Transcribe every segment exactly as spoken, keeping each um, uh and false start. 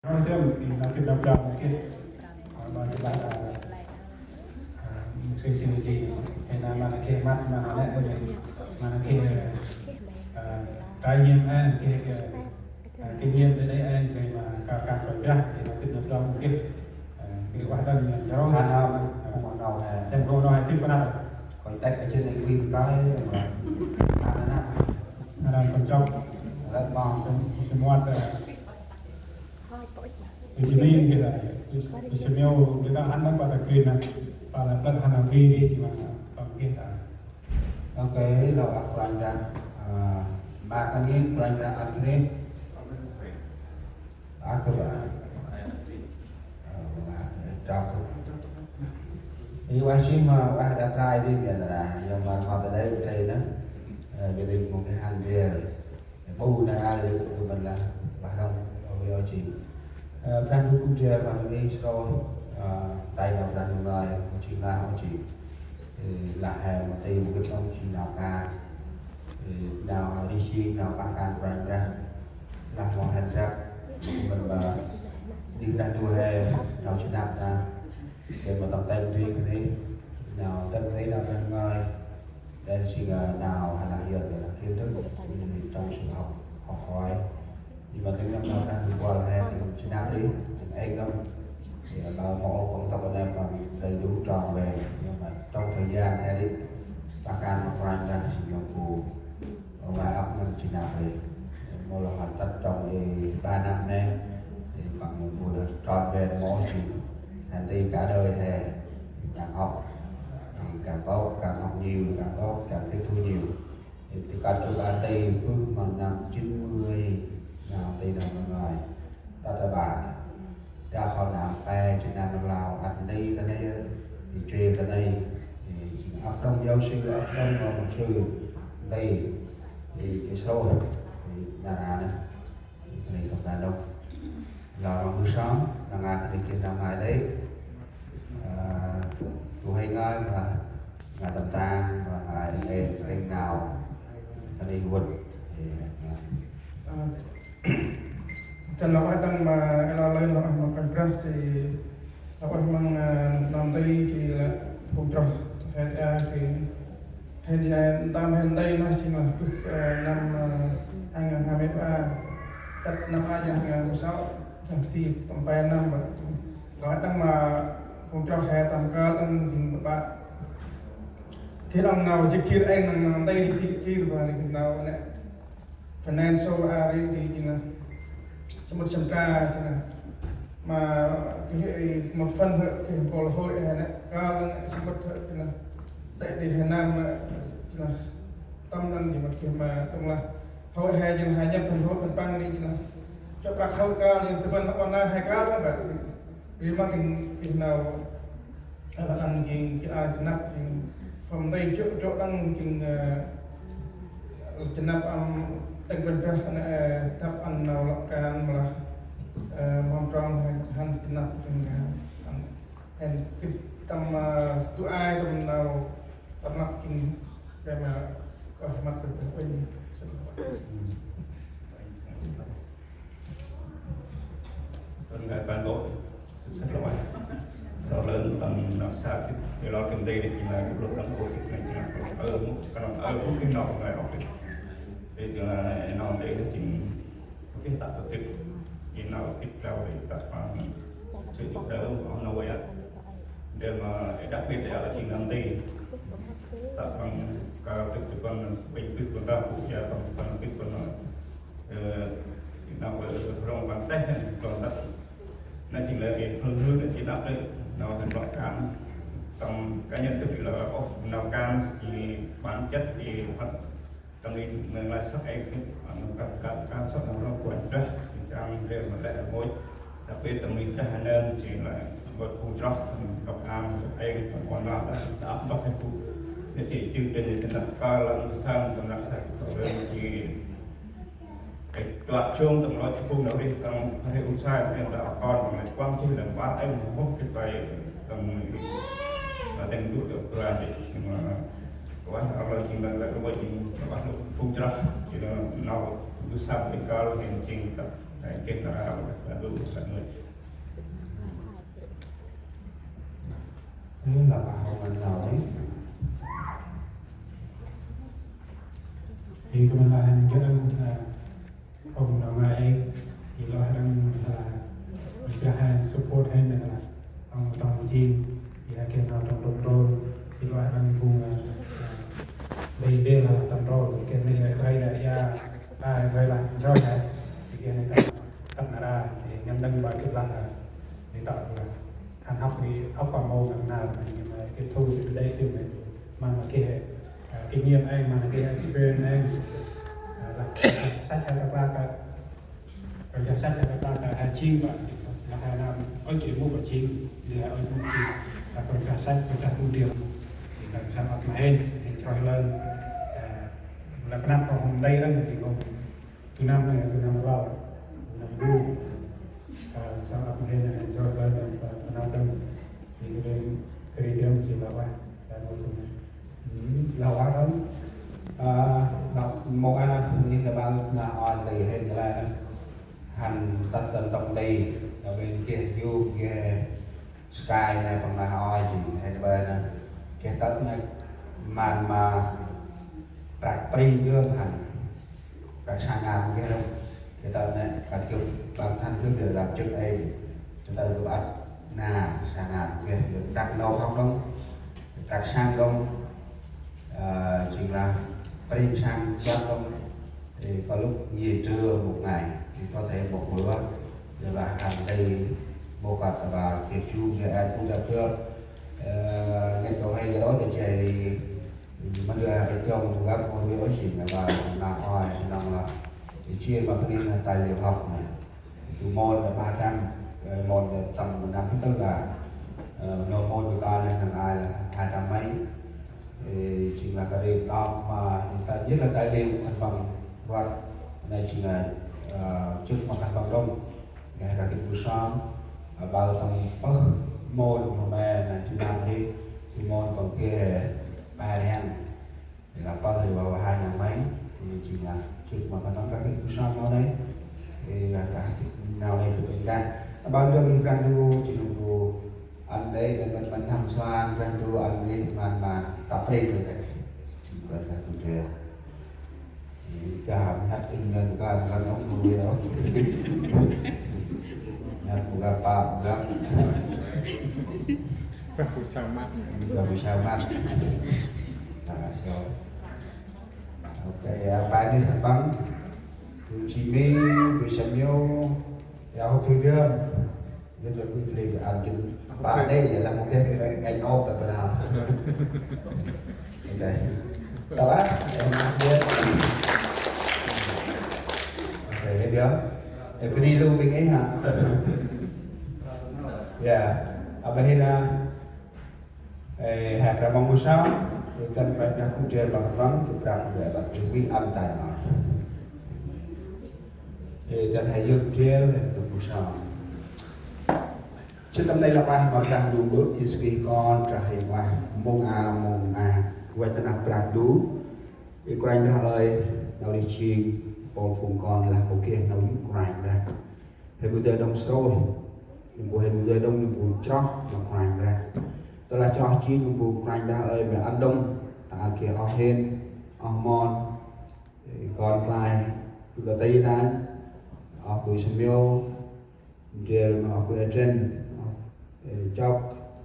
Nói thêm thì nói thêm đọc đọc này kia. Mà cái bạn là, à, mục sư xin gì hay là mà là kia, mà mà là lẽ mà là kia, à, trải nghiệm ăn kia, kia, à, kinh nghiệm đến đây ăn thì mà cao cao rồi đó thì nó cứ đọc đọc kia. À, cái quá đơn giản đó. Hà Nam, à, thành phố nào hay tiếp vào nào? Khỏi tách ở trên này, cái cái mà Hà Nam. Hà Nam, Quan Châu. Lát mò. Sinh sinh hoạt, à, Ê, jêh nây geh lah, jêh nây geh lah hăn năp ƀă ta geh năp, ƀă lah plơ̆ hăn năp ri ri jêh ma păng geh lah. Ok, lŏ ăp Kôranh Brah, ơ, ma kơt nây Kôranh Brah ăt geh. Ăt geh ƀă. Ơ, ma, ơ, trok. Ê, ueh jêh ma, ueh đă trai dih, mian ra, yơn ma hŏ ta dei, trai nơh. Ơ, gia đình một cái hăn về. Bu nar aơ ri gâp mân lah, lah đŏng, ơ, ơ, jêng. Ơ, Brah Ndu kŭm jêh ma nau ngih srôh, ơ, tay nau Brah Ndu ngơi, ơ, jêng lah, ơ, jêng. Ơ, lah he ma ti ma gâp đŏng jêng nau kan. Ơ, nau rêh jêng, nau pah kan Brah Ndu. Lah mâu hăn răp, mân ma, di Brah Ndu he, nau jêh năp nơh. Gay ma tâm tĭng ri kơt nây, nau tâm tĭng nau Brah Ndu ngơi. Đen jêng, ơ, nau hăn lah yơn, hăn lah kiến thức, trong sự học, học hỏi. Jêh ma tĭng nâm nau Brah Ndu kuăl he tĭng jêh năp ri, tĭng êng nâm. Ơ, nau mâu ôp păng tŏk nây păng đầy đủ trọn vẹn. Nhưng mà trong thời gian he ri, pah kan ma Kôranh Brah jêng nau bu. Ơ, ma ăp nâm jêh năp ri. Mâu lah hăn tât trong, ơ, ba năm nây. Ơ, păng mâu lah trọn vẹn mâu jêng. Hăn ti cả đời he. Càng học, ơ, càng tốt, càng học nhiều, càng tốt, càng tiếp thu nhiều. Ơ, ti kơt gâp ăn ti bơh ma năm chín mươi, nau ti nau ngơi. Ta ta ba. Dah hŏ nau pe jêh nau Lao ăt nti ta nây, i jêl ta nây, i ăp đŏng giáo sư, ăp đŏng mục sư, nti, i jêh srôh, i nar aơ nơh, i kơt nây tâm ban đŏng. Lah ma mbơh sŏng, lah ngăn kơt nây geh nau ngơi đê̆. Ơ, du huê ngơi, lah ngăn tâm tang, lah ngăn êng êng, êng nau, kơt nây vât. Ơ, Dăn lŏ ueh đăng ma ê lor lơn lŏ ueh ma Kôranh Brah jêh lŏ ueh măng, ơ, nau nti jêh lĕ phung chroh he ta jêh. He jêh tâm he nti nơh jêng lah bơh, ơ, năm, ơ, hai ngàn hai mươi ba, tât năm a jêh hai ngàn mười sáu, jêh ti tâm pe năm bơh. Lŏ ueh đăng ma phung chroh he tâm kơl đăng jêng bơh ƀă. Geh đăng nau jêh jêh êng năng nau nti jêh jêh ƀă nau nê. Financial a ri di jêh nơh. Samƀŭt sămtra jêh nơh. Ma geh, ơ, một phần hơ geh mpôl hội he nê, kơl nê samƀŭt hơ jêh nơh. Tê di he năm, ơ, jêh nơh. Tâm năn jêh ma geh ma tông lah. Hội he jêh nơh, he nhập phần hội phần păng di jêh nơh. Chŏ prăk hội kơl jêh nơh, tâm ban online he kơl nê ƀă. Ri ma tĭng, tĭng nau, ơ, ăn jêng, jêng ăn jêh năp, jêng, hôm nti chŏ, chŏ đăng jêng, ơ, jêh năp ăn tĭng Kôranh Brah, ơ, tăp ăn nau lăp kan, mâu lah, ơ, mâu trong hăn, hăn jêh năp jêng, ơ, ăn, hăn gĭt tâm, ơ, du ai tâm nau, tâm lăp jêng, gay ma, ơ, măt Kôranh Brah uănh. Kon ngai ban bok, sĭt sĭt lŏ ueh. Lŏ lơn tâm nau sa kĭt, ê lor kơt nti nê jêng lah kơt lŏ đăng bok kĭt nê jêng lah, ơ, mâu, kơt nau, ơ, mâu kĭt nau ngai ôh kĭt. Ê jêng lah nau nti nê jêng, mâu kĭt tât kĭt, ê nau kĭt đao ê tât păng, sĭt jêh đao ôh nau ueh. Ndrel ma, ê, đặc biệt ê lah jêng nau nti. Tât păng, kơt kĭt păng, ƀĭng bĭt păng tât bu, ê, păng, păng bĭt păng, ơ, nau, ơ, rŏng păng têh, păng tât. Nê jêng lah, ê, phương hướng nê jêng năp nê, nau tâm lŏ kan, tâm cá nhân tức là, ôh, nau kan, jêh bản chất, ê, phần tâm linh, nê, nê, sắc, ê, nau kan, kan, kan, sắc, nau rŏng Kôranh Brah, jêng chang, ê, ma lĕ, ê, mâu. Đặc biệt tâm linh Brah Ndu, jêng lah, bơh phung chroh, tâm lŏ kan, ê, tâm ƀon lan, ta, ta ăp ntŭk he bu. Nê jêng chương trình, tâm lŏ kan, lăm sơm, tâm lŏ sa, tâm lŏ jêng Ê, chuă jong tâm lŏ phung nau rêh, tâm rêh u sai, tâm lŏ kon, tâm lŏ kuăng jêh, lăm ƀar êng hŏ kĭt tay, tâm, ơ, tâm dŭt tâm kra jêh, ma, kuah, ơ, lŏ jêng lŏ, lŏ, lŏ jêng, kuah lŏ phung chroh, jêh lŏ nau, bu săp êng kơl, hên jêng tâm, ơ, geh nau, lŏ, lŏ, lŏ, Thì kơ mĭn lah hên gĭt đăng, à, ông Nau Ngai ê, thì lo hên đăng, à, mình cho hên support hên đăng lah ông Tông Jin, thì hên khen Nau Tông Tông Trôn, thì lo hên đăng phung, à, à, đây đây là Tông Trôn, thì khen này là đây là ya, à, đây là Trôn này, thì khen này Tông Tông Nara, thì ngăn đăng bài kịp là, à, để tạo là hên hŏk đi, hŏk qua mâu ngăn nào mà nhưng mà tiếp thu thì đây từ mình, mà mà kia, à, kinh nghiệm anh, mà là kia experience anh, à, là sách hay là qua cả, còn cả sách hay là qua cả hai chín bạn, là hai năm, ôi chỉ mua của chín, thì là ôi mua chín, là còn cả sách, còn cả cung điện, thì là khám ập mà hên, hên cho lên, à, là cái năm còn hôm đây đó thì còn Thu năm nê, thu năm rlau, thu năm du, a, sŏng ăp ma hên nê, joi bơh nê, a, thu năm dơm, si kơdơm, kơdơm si lah ueh, a, mâu thu nê. Hmm, lah ueh dơm. A, đŏk mâu ăn a, ni nê bang na oi nti hên nê lah nê. Hăn tât tât tông nti, a, bên kia, yu kia, Sky nê păng lah oi jêng hên bơh nê. Geh tât nê man ma prăk pring gơm hăn. Prăk sa ngar geh rŏng. Geh tât nê kăt gâp păng than gâp geh lăp jêk ê. Geh tât gâp ăt na sa ngar geh gâp prăk nâu hŏk đŏng. Prăk săng đŏng. Ơ, jêng lah pring săng jăk đŏng. Thì có lúc nghỉ trưa một ngày thì có thể một bữa, rồi là hàng ngày một cặp và tiệc chung thì ai cũng gặp gỡ. Ờ, nghe cậu hay cái đó thì chạy thì mình đưa cái chồng gặp một cái ối chuyện là bà là hỏi lòng là thì chia mà cái là tài liệu học này. Tụi môn là ba trăm, ờ, môn là tầm năm thứ tư là, ờ, nộp môn của con là thằng ai là hai trăm mấy. Thì chỉ là cái điện toán mà hiện tại nhất là tài liệu thành phần luật này chỉ là, ờ, trước mặt thành phần đông. Ngày cả cái buổi sáng, ờ, bao tầm ơ môn hôm nay là thứ năm đi, thì môn còn kia ba đen. Thì là có thể vào hai ngàn mấy, thì chỉ là trước mà có nói các cái buổi sáng đó đấy. Thì là cả nào đây tụi mình ra. Bao nhiêu mình ra đu, chỉ đu đu. Ăn đấy, để mình, mình thăm xoan, ra đu ăn đấy, mà, mà tập đi rồi đấy. Rồi là tụi trẻ. Thì cả hát kinh nhân, cả, cả ông tụi đi đó. Nhặt một cái pap, một cái. Pap sao mắt. Một cái sao mắt. Đó là sao. Ok, à, bài này thật bằng. Từ Jimmy, từ Samuel, giáo thư Gơm. Rất là quý vị, anh Jim. Bài này là một cái, cái, cái ốp tại Việt Nam. Ok. Tao bác, em nói biết. Ok, đấy chưa? Em cứ đi luôn bên ấy hả? Yeah. À, bài này là Ê, he Brah mong mâu sŏng, ê, kăn Brah Brah kŭm ndrel ma khân păng, kơ Brah Brah Brah kŭm wi ăn tay nơh. Ê, kăn he yơk ndrel, he kŭm mâu sŏng. Chơ tâm nây lah ueh ma Brah Ndu Mbơ̆, Yêsu Krist kon, Brah he ueh, mông a, mông a, ueh ta năp Brah Ndu. Ê, Kôranh Brah ơi, nau rêh jêng, mpôl phung kon lah mâu geh nau yô̆ Kôranh Brah. He mâu dơi đŏng srôih, nâm bu he mâu dơi đŏng nâm bu chroh ma Kôranh Brah. Tơlah chroh jêh nâm bu Kôranh Brah ơi mâu ăn đŏng, ta geh oh hên, oh mon, ê, kon klai, bu kơt tay ta, oh bu sâm meo, ndrel ma oh bu Adrian, oh, ê, Chok,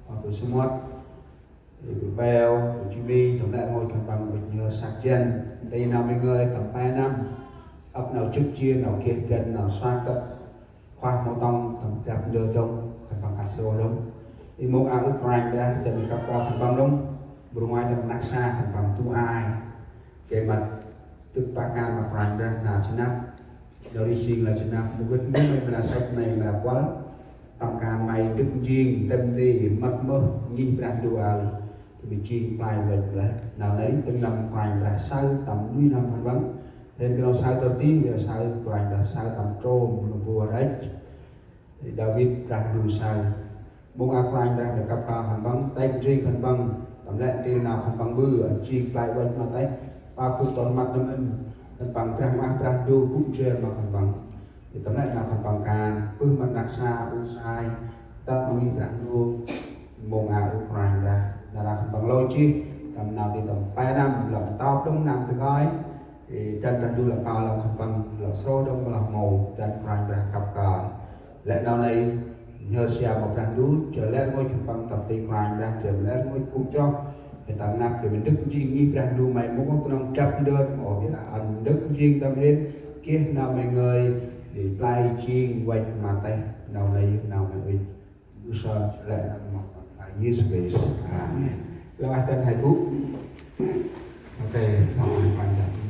oh bu Samot, Ê, bu Peo, bu Jimmy, tâm lĕ rngôch khân păng bơh nhơ săk jăn. Nti nau mĭn ngơi tâm pe năm. Ăp nau jŭk jêr, nau geh găn, nau săk tât. Khuah mâu tŏng, tâm dăp ndơ dŏng, khân păng kăt srôih lŏng. Ê, mông a ŭch Kôranh Brah, tâm ê kăp kơl khân păng lŏng. Bu rnguai tâm rnăk sa khân păng tu ai. Gay măt dŭt pah kan ma Kôranh Brah nau jơ năp. Nau rêh jêng lah jơ năp, mâu gĭt mâu mra săch may mra kuăl. Tâm kan may dŭt jêng, tâm ti, măt mơh, ngih Brah Ndu aơ. Tâm jêng play Brah Ndu. Nau nây, tĭng năm Kôranh Brah saơ, tâm nuih n'hâm khân păng. Hên kơt nau saơ tơr ti, saơ Kôranh Brah saơ tâm trôm, nâm bu rêch. Đavid Brah Ndu saơ. Mông a Kôranh Brah mra kăp kơl khân păng, têk ndri khân păng, tâm lĕ ntil nau khân păng ƀư, ăn jêng play uănh ma têh, pa kŭp ton măt nâm ăn, khân păng Brah mâu a Brah Ndu kŭm ndrel ma khân păng. Ê, tâm lĕ nau khân păng kan, pưh măt rnăk sa, u sai, tât ma ngih Brah Ndu, mông a ŭch Kôranh Brah, nau khân păng lôi jêh, tâm nau ti tâm pe năm, lŏng tâp đŏng năm ti ngơi, Ê, dăn Brah Ndu lŏ kơl lŏ khân păng lŏ srôh đŏng, lŏ mâu dăn Kôranh Brah khăp kơl. Lĕ nau nây nhhơr siam ma Brah Ndu, jêh lĕ rngôch khân păng tâm ti Kôranh Brah, jêh lĕ rngôch phung chroh. Ê, tâm năp kơ mĭn dâk jêng ngih Brah Ndu, may mâu knŏng chăp ndơr, mâu ƀiă ăn dâk jêng tâm hên, geh nau may ngơi, ê, play jêng văch ma têh, nau nây nau may ŭch. Ndu sơm lĕ nau mâp Păng Yêsu Krist. Amen. Lŏng ah dăn he gŭ. Ok, mâu ah Păng dăn.